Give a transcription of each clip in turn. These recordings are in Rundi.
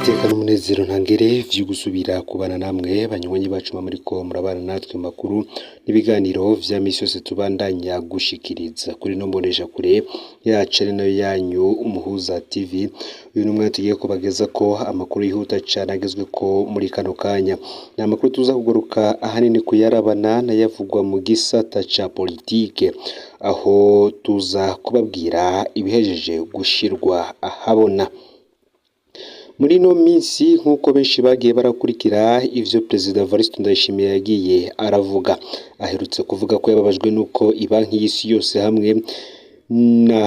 N'iteka n'umunezero ntangere vyo gusubira kubana namwe banywanyi bacu muriko murabana natwe makuru n'ibiganiro vya misi yose tubandanya gushikiriza kuri no mbonesha kure yacu ari nayo yanyu Umuhuza TV. Uyu numwe tugiye kubageza ko amakuru yihuta cane agezweko muri kano kanya. Ni amakuru tuza kugaruka ahanini kuyarabana n'ayavugwa mu gisata ca politike, aho tuza kubabwira ibihejeje gushirwa ahabona. Muri ino minsi, nk'uko benshi bagiye barakurikira ivyo Perezida Evariste Ndayishimiye yagiye aravuga, aherutse kuvuga ko yababajwe n'uko ibanki y'isi yose hamwe na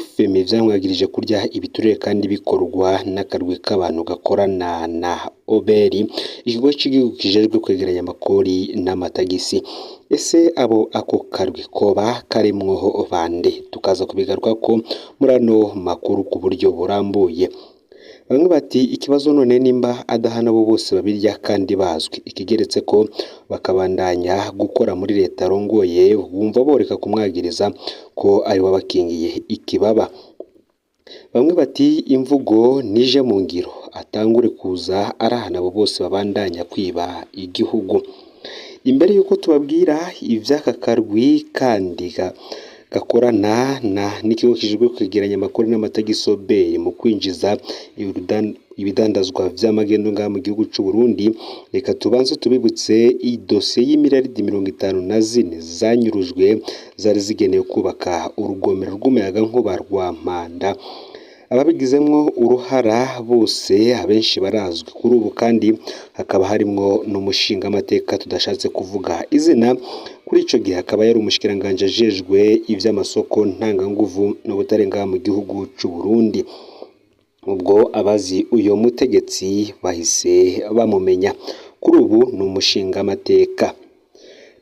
FMI vyamwagirije kurya ibiturire kandi bikorwa n'akarwi k'abantu gakorana na OBR, ikigo c'igihugu kijejwe kwegeranya amakori n'amatagisi. Ese abo ako karwi koba karimwo bande? Tukaza kubigarukako muri ano makuru ku buryo burambuye. Bamwe bati ikibazo none nimba adahana abo bose babirya kandi bazwi, ikigeretse ko bakabandanya gukora muri leta arongoye, bumva boreka kumwagiriza ko ari we wabakingiye ikibaba. Bamwe bati imvugo nije mu ngiro, atangure kuza arahana abo bose babandanya kwiba igihugu. Imbere yuko tubabwira ivy'aka karwi kandi gakorana na n'ikigo kijejwe kwegeranya amakuru n'amatagisi OBR mu kwinjiza ibidandazwa vy'amagendo ngaha mu gihugu c'u Burundi, reka tubanze tubibutse idosiye y'imiliyaridi 54 zanyurujwe zari zigenewe kubaka urugomero rw'umuyagankuba rwa Mpanda. Ababigizemwo uruhara bose abenshi barazwi kuri ubu, kandi hakaba harimwo n'umushingamateka tudashatse kuvuga izina. Kuri ico gihe akaba yari umushikiranganji ajejwe ivy'amasoko ntanganguvu n'ubutare ngaha mu gihugu c'u Burundi. Ubwo abazi uyo mutegetsi bahise bamumenya, kuri ubu ni umushingamateka.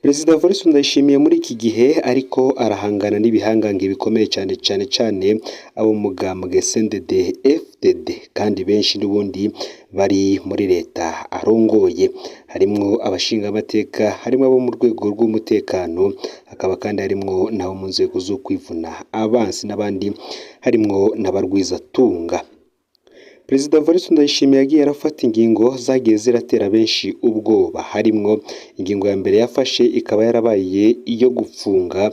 Perezida Evariste Ndayishimiye muri iki gihe ariko arahangana n'ibihangange bikomeye cane cane cane abo mu mugambwe CNDD FDD, kandi benshi n'ubundi bari muri leta arongoye, harimwo abashingamateka, harimwo abo mu rwego rw'umutekano, hakaba kandi harimwo n'abo mu nzego zo kwivuna abansi n'abandi, harimwo n'abarwizatunga. Perezida Evariste Ndayishimiye yagiye arafata ingingo zagiye ziratera benshi ubwoba, harimwo ingingo ya mbere yafashe ikaba yarabaye iyo gupfunga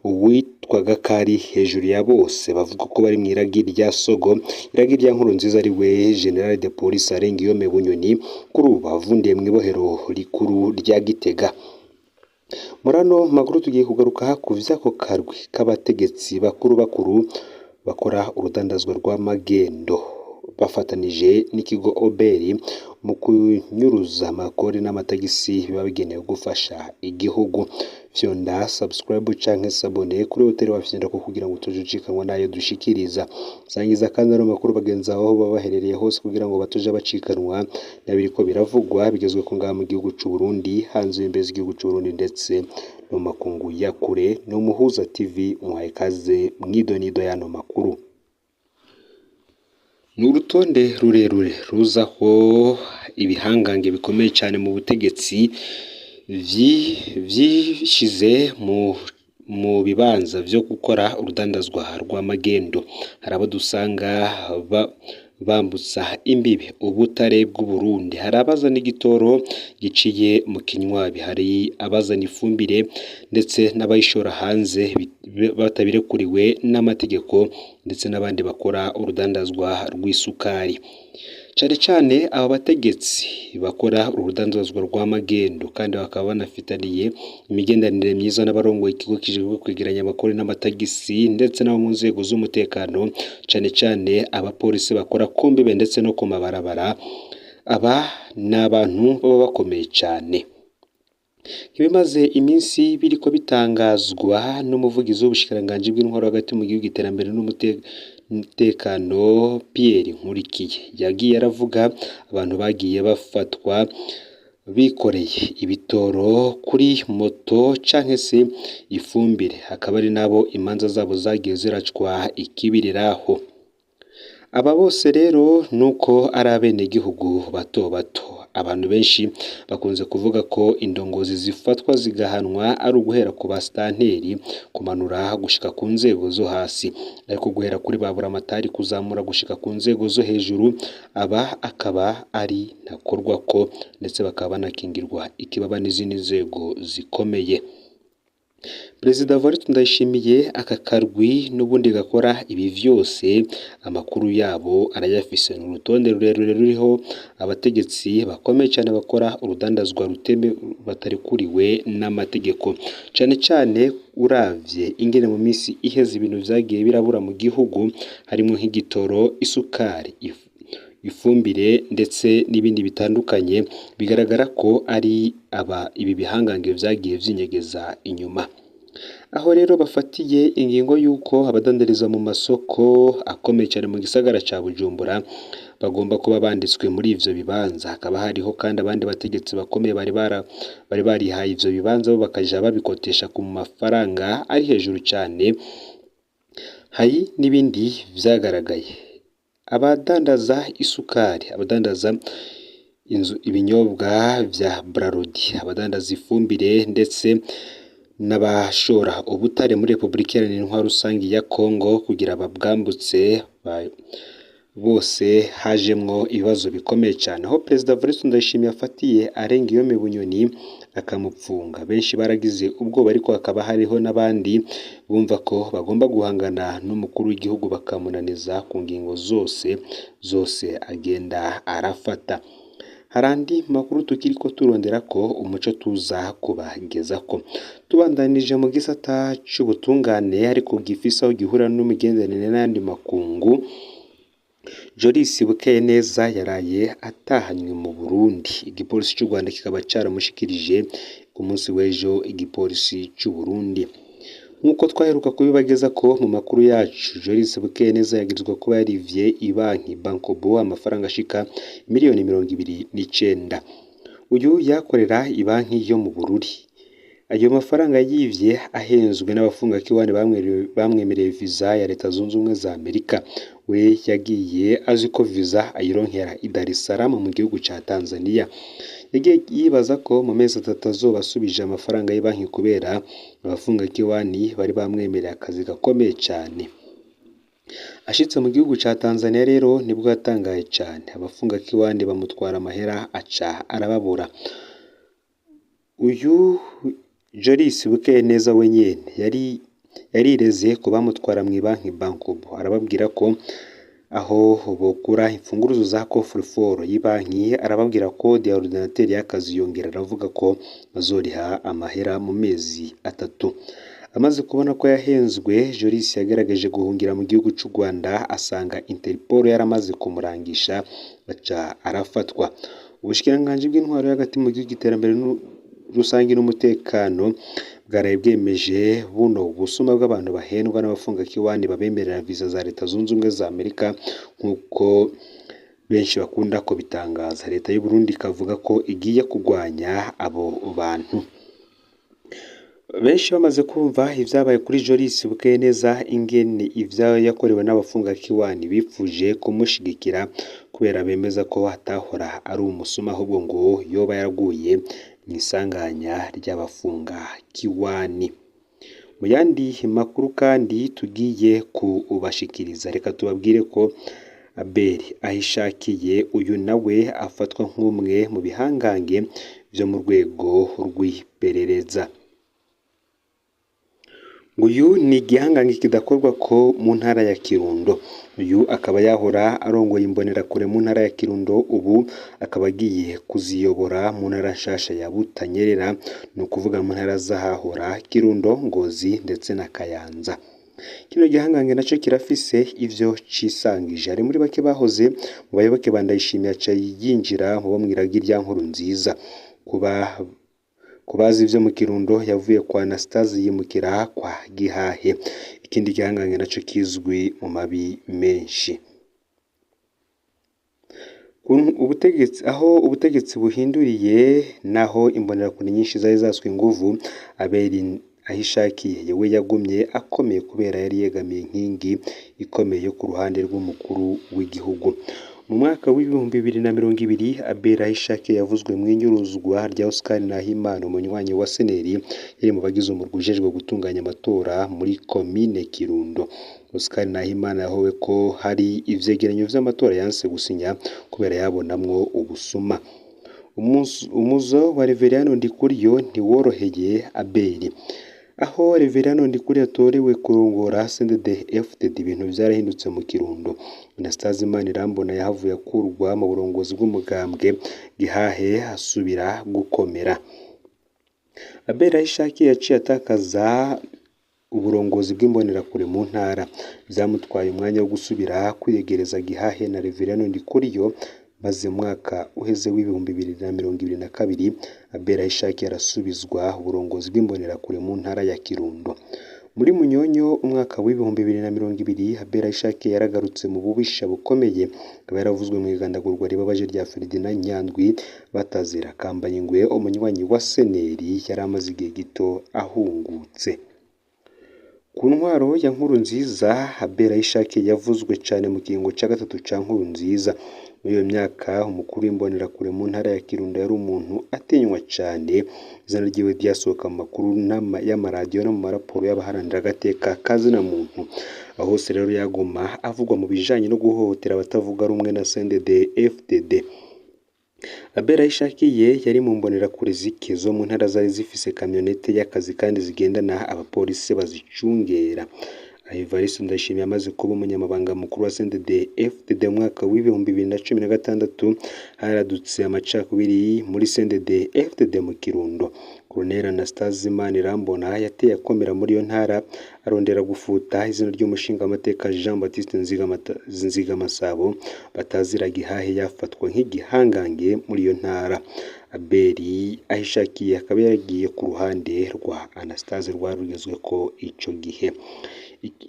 uwitwaga ko ari hejuru ya bose bavuga ko bari mw'iragi rya Sogo, iragi rya Nkurunziza, ari we General de Police Arengiyome Bunyoni, kuri ubu avundiye mw'ibohero rikuru rya Gitega. Muri ano makuru tugiye kugaruka ku vy'ako karwi k'abategetsi bakuru bakuru bakora urudandazwa rw'amagendo bafatanije n'ikigo OBR mu kunyuruza amakori n'amatagisi biba bigenewe gufasha igihugu. Fyonda subscribe canke s'abonner kuri hoteli wafyonda ko kugira ngo tuje ucikanwa nayo dushikiriza. Sangiza kandi ano makuru bagenzi aho baba baherereye hose kugira ngo batoje bacikanwa n'abiriko biravugwa bigezwe ko ngaha mu gihugu c'u Burundi, hanze y'imbibe z'igihugu c'u Burundi ndetse no mu makungu ya kure. Ni Umuhuza TV, muhaye ikaze mw'idonido y'ano makuru. Ni urutonde rurerure ruzaho ibihangange bikomeye cane mu butegetsi vyishize mu bibanza vyo gukora urudandazwa rw'amagendo. Hari abo dusanga bambutsa imbibe ubutare bw'Uburundi, hari abazana igitoro giciye mu kinywabi, hari abazana ifumbire ndetse n'abayishora hanze batabirekuriwe n'amategeko, ndetse n'abandi bakora urudandazwa rw'isukari. Cane cane aba bategetsi bakora urudandazwa rw'amagendo kandi bakaba banafitaniye imigenderanire myiza n'abarongoye ikigo kijejwe kwegeranya amakori n'amatagisi ndetse n'abo mu nzego z'umutekano, cane cane abapolisi bakora ku mbibe ndetse no ku mabarabara. Aba ni abantu baba bakomeye cane. Ibimaze iminsi biriko bitangazwa n'umuvugizi w'ubushikiranganji bw'intwaro hagati mu gihugu, iterambere n'umutekano, Pierre Nkurikiye, yagiye aravuga abantu bagiye bafatwa bikoreye ibitoro kuri moto canke se ifumbire, hakaba ari nabo imanza zabo zagiye ziracwa ikibiriraho. Aba bose rero nuko ari abenegihugu bato bato. Abantu benshi bakunze kuvuga ko indongozi zifatwa zigahanwa ari uguhera ku basitanteri kumanura gushika ku nzego zo hasi, ariko guhera kuri ba buramatari kuzamura gushika ku nzego zo hejuru, aba akaba ari ntakorwako ndetse bakaba banakingirwa ikibaba n'izindi nzego zikomeye. Perezida Evariste Ndayishimiye aka karwi n'ubundi gakora ibi vyose amakuru yabo arayafise. Ni urutonde rurerure ruriho abategetsi bakomeye cane bakora urudandazwa ruteme batarikuriwe n'amategeko, cane cane uravye ingene mu misi iheze ibintu vyagiye birabura mu gihugu harimwo nk'igitoro, isukari, ifumbire ndetse n'ibindi bitandukanye, bigaragara ko ari aba ibi bihangange vyagiye vyinyegeza inyuma. Aho rero bafatiye ingingo y'uko abadandariza mu masoko akomeye cane mu gisagara ca Bujumbura bagomba kuba banditswe muri ivyo bibanza. Hakaba hariho kandi abandi bategetsi bakomeye bari barihaye ivyo bibanza, bo bakaja babikotesha ku mafaranga ari hejuru cane. Hari n'ibindi vyagaragaye, abadandaza isukari, abadandaza inzu ibinyobwa vya Brarudi, abadandaza ifumbire ndetse n'abashora ubutare muri Repubulika Iharanira Intwaro Rusangi ya Kongo kugira babwambutse bose hajemwo ibibazo bikomeye cane, aho Perezida Evariste Ndayishimiye afatiye Arengiyome Bunyoni akamupfunga. Benshi baragize ubwoba, ariko hakaba hariho n'abandi bumva ko bagomba guhangana n'umukuru w'igihugu bakamunaniza ku ngingo zose zose agenda arafata. Hari andi makuru tukiriko turondera ko umuco tuza kubagezako. Tubandanije mu gisata c'ubutungane ariko gifise aho gihurira n'imigenderanire n'ayandi makungu, Jolis Bukeyeneza yaraye atahanywe mu Burundi. Igipolisi c'u Rwanda kikaba caramushikirije ku munsi w'ejo igipolisi c'u Burundi. Nk'uko twaheruka kubibageza ko mu makuru yacu, Jolis Bukeyeneza yagirizwa kuba yarivye ibanki Bankobo amafaranga ashika miliyoni 29. Uyu yakorera ibanki yo mu Bururi. Ayo mafaranga yivye ahenzwe n'abafungakiwani bamwemereye viza ya Leta Zunze Ubumwe za Amerika. We yagiye azi ko viza ayironkera i Dar es Salaam mu gihugu ca Tanzania. Yagiye yibaza ko mu mezi 3 azoba asubije amafaranga y'ibanki kubera abafungakiwani bari bamwemereye akazi gakomeye cane. Ashitse mu gihugu ca Tanzania rero nibwo yatangaye cane, abafungakiwani bamutwara amahera aca arababura. Uyu Jolis Bukeyeneza we nyene yarireze ku bamutwara mw'ibanki Bankobo, arababwira ko aho bokura imfunguruzo za coffre-fort y'ibanki, arababwira kode ya ordinateur y'akazi, yongera aravuga ko azoriha amahera mu mezi 3. Amaze kubona ko yahenzwe, Jolis yagerageje guhungira mu gihugu c'u Rwanda, asanga Interpol yaramaze kumurangisha aca arafatwa. Ubushikiranganji bw'intwaro y'hagati mu gihugu, iterambere rusangi n'umutekano bwaraye bwemeje buno busuma bw'abantu bahendwa n'abafungakiwani babemerera viza za Leta Zunze Ubumwe za Amerika nk'uko benshi bakunda kubitangaza. Leta y'u Burundi ikavuga ko igiye kurwanya abo bantu. Benshi bamaze kumva ivyabaye kuri Jolis Bukeyeneza, ingene ivyo yakorewe n'abafungakiwani, bipfuje kumushigikira kubera bemeza ko atahora ari umusuma, ahubwo ngo yoba yaraguye mw'isanganya ry'abafungakiwani. Mu yandi makuru kandi tugiye kubashikiriza, reka tubabwire ko Abel Ahishakiye uyu nawe afatwa nk'umwe mu bihangange vyo mu rwego rw'iperereza. Uyu ni igihangange kidakorwa ko mu ntara ya Kirundo. Uyu akaba yahora arongoye imbonerakure mu ntara ya Kirundo, ubu akaba agiye kuziyobora mu ntara nshasha ya Butanyerera, ni ukuvuga mu ntara z'ahahora Kirundo, Ngozi ndetse na Kayanza. Kino gihangange naco kirafise ivyo cisangije. Hari muri bake bahoze mu bayoboke ba Ndayishimiye, aca yinjira mu bo mw'iragi rya Nkurunziza. Kubazi ivyo mu Kirundo yavuye kwa Anastase yimukira kwa Gihahe. Ikindi gihangange naco kizwi mu mabi menshi. Ubutegetsi aho ubutegetsi buhinduriye, naho imbonerakure nyinshi zari zaswe inguvu, Ahishakiye yewe yagumye akomeye kubera yari yegamiye inkingi ikomeye yo ku ruhande rw'umukuru w'igihugu. Mu mwaka w'2020 Abel Ahishakiye yavuzwe mu inyuruzwa rya Oscar Nahimana, umunywanyi wa Seneri yari mu bagize umurwi ujejwe gutunganya amatora muri komine Kirundo. Oscar Nahimana yahowe ko hari ivyegeranyo vy'amatora yanse gusinya kubera yabonamwo ubusuma. Umuzo wa Reveriyano Ndikuriyo ntiworoheye Abeli. Aho Reveriyano Ndikuriyo atorewe kurongora CNDD-FDD ibintu vyarahindutse mu Kirundo. Anastase Manirambona yahavuye akurwa mu burongozi bw'umugambwe Gihahe asubira gukomera. Abel Ahishakiye yaciye atakaza uburongozi bw'imbonerakure mu ntara. Vyamutwaye umwanya wo gusubira kwiyegereza Gihahe na Reveriyano Ndikuriyo, maze mu mwaka uheze w'2022 Abel Ahishakiye arasubizwa uburongozi bw'imbonerakure mu ntara ya Kirundo. Muri Munyonyo umwaka w'2020 Abel Ahishakiye yaragarutse mu bubisha bukomeye, akaba yaravuzwe mu igandagurwa ribabaje rya Ferdinand Nyandwi batazira Kambayingwe, umunywanyi wa Seneri yari amaze igihe gito ahungutse. Ku ntwaro ya Nkurunziza, Abel Ahishakiye yavuzwe cane mu kiringo ca gatatu ca Nkurunziza. Muri iyo myaka umukuru w'imbonerakure mu ntara ya Kirundo yari umuntu atinywa cane, izina ryiwe ryasohoka mu makuru y'amaradiyo no mu maraporo y'abaharanira agateka ka zina muntu. Aho hose rero yaguma avugwa mu bijanye no guhohotera abatavuga rumwe na CNDD-FDD. Abel Ahishakiye yari mu mbonerakure zike zo mu ntara zari zifise kamyonete y'akazi kandi zigendana abapolisi bazicungera. Evariste Ndayishimiye amaze kuba umunyamabanga mukuru wa CNDD-FDD mu mwaka w'2016 haradutse amacakubiri muri CNDD-FDD mu Kirundo. Colonel Anastase Manirambona yateye akomera muri iyo ntara arondera gufuta izina ry'umushingamateka Jean Baptiste Nzigamasabo batazira Gihahe yafatwa nk'igihangange muri iyo ntara. Abeli Ahishakiye akaba yaragiye ku ruhande rwa Anastase rwari rugezweko ico gihe.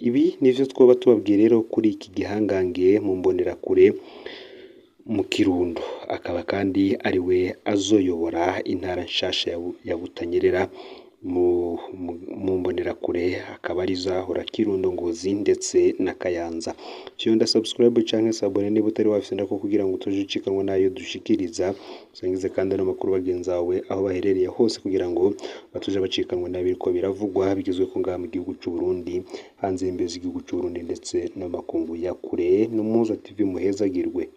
Ibi nivyo twoba tubabwiye rero kuri iki gihangange mu mbonerakure mu Kirundo, akaba kandi ariwe azoyobora intara nshasha ya Butanyerera mu mbonerakure, akaba ari izahora Kirundo, Ngozi ndetse na Kayanza. Fyonda subscribe canke s'abonner niba utari wafyonda ko kugira ngo utaje ucikanwa n'ayo dushikiriza, usangize kandi ano makuru bagenzi bawe aho baherereye hose kugira ngo batuje bacikanwa n'ibiriko biravugwa bigezweko ngaha mu gihugu c'u Burundi, hanze y'imbibe z'igihugu c'u Burundi ndetse no mu makungu ya kure. N'Umuhuza TV muhezagirwe.